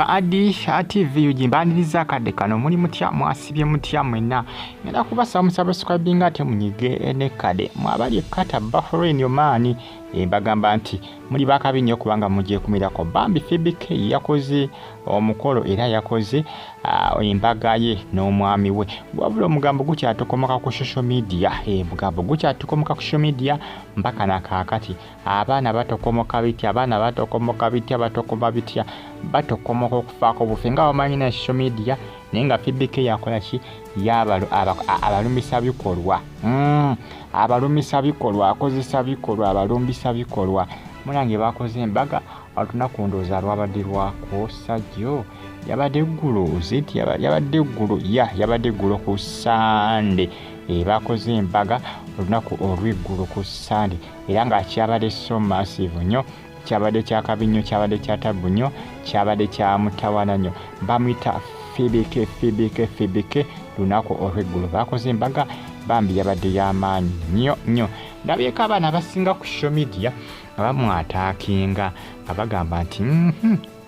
Faadi TV UG, mbaniriza akadde kano. Muli mutya? Mwasibye mutya mwenna? Ngenda kubasaba musubscribinga ate munyige ne kade. Mwabali e Qatar, Bahrain, Oman, mbagamba nti muli bakabi nnyo kubanga mugyekumirako. Bambi Phoebe K yakoze omukolo era yakoze embaga ye n'omwami we, wabula omugambo gukyatokomoka ku social media. Omugambo gukyatokomoka ku social media mpaka nakaakati. Abaana batokomoka bitya? Abaana batokomoka bitya? Batokoma bitya? Batokomoka okufaako bufe nga bamanyi na social media, naye nga Phoebe K yakola ki? Abalumisa bikolwa. Abalumisa bikolwa, akozesa bikolwa, abalumbisa bikolwa. Munange, bakoze embaga olunaku ndowooza lwabadde lwakosa jjo, yabadde eggulo ziti, yabadde eggulo, ya yabadde eggulo ku Sande. Bakoze embaga olunaku olw'eggulo ku Sande, era nga kyabadde so massive nnyo, kyabadde kyakabi nnyo, kyabadde kyatabu nnyo, kyabadde kyamutawana nnyo. Bamwita Phoebe K, Phoebe K, Phoebe K. Lunaku olw'eggulo bakoze embaga, bambi yabadde y'amaanyi nnyo nnyo. Ndabyeko abaana abasinga ku social media nga bamwattackinga, nga bagamba nti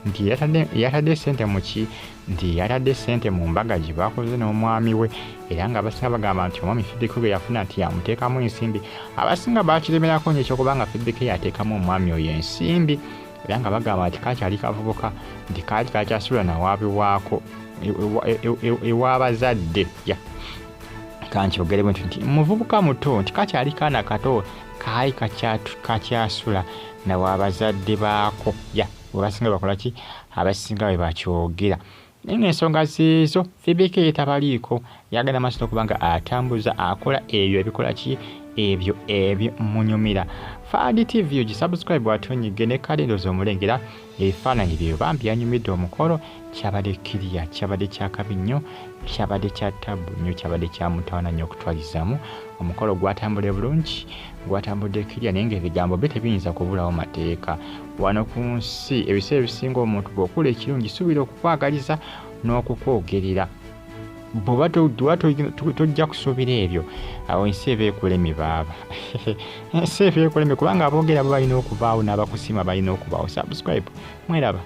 nti yatadde sente muki, nti yatadde sente mu mbaga gye bakoze n'omwami we, era nga abasinga bagamba nti omwami Phoebe K gwe yafuna nti yamuteekamu ensimbi. Abasinga bakiremerako nnyo ekyokuba nga Phoebe K yateekamu omwami oyo ensimbi, era nga bagamba nti kakyali kavubuka, nti kaali kakyasula nawaabiwaako ew'abazadde. Ya, kankyogere bwe nti muvubuka muto, nti kakyali kaana kato, kaali kakyasula nawabazadde baako. Ya, webasinga bakola ki, abasinga bwe bakyogera, naye ngaensonga ziizo. Phoebe K yetabaliiko, yagenda maaso n'okuba nga atambuza, akola ebyo ebikola ki, ebyo ebimunyumira. Faadi TV ogisubscribe ate onyige ne kale ndowooza omulengera ebifaananyi byeyo. Bambi yanyumidde omukolo, kyabadde kiriya, kyabadde kyakabi nnyo, kyabadde kya tabu nnyo, kyabadde kya mutawana nnyo. Okutwalizaamu omukolo gwatambudde bulungi, gwatambudde kiriya, naye ngaebigambo byo tebiyinza kubulawo mateeka wano ku nsi. Ebiseera ebisinga omuntu bw'okula ekirungi, suubira okukwagaliza n'okukwogerera. Bw'oba tojja kusuubira ebyo, awo ensi eba ekulemye baaba, ensi eba ekulemye, kubanga aboogera bo balina okubaawo n'abakusiima balina okubaawo. Subscribe, mweraba.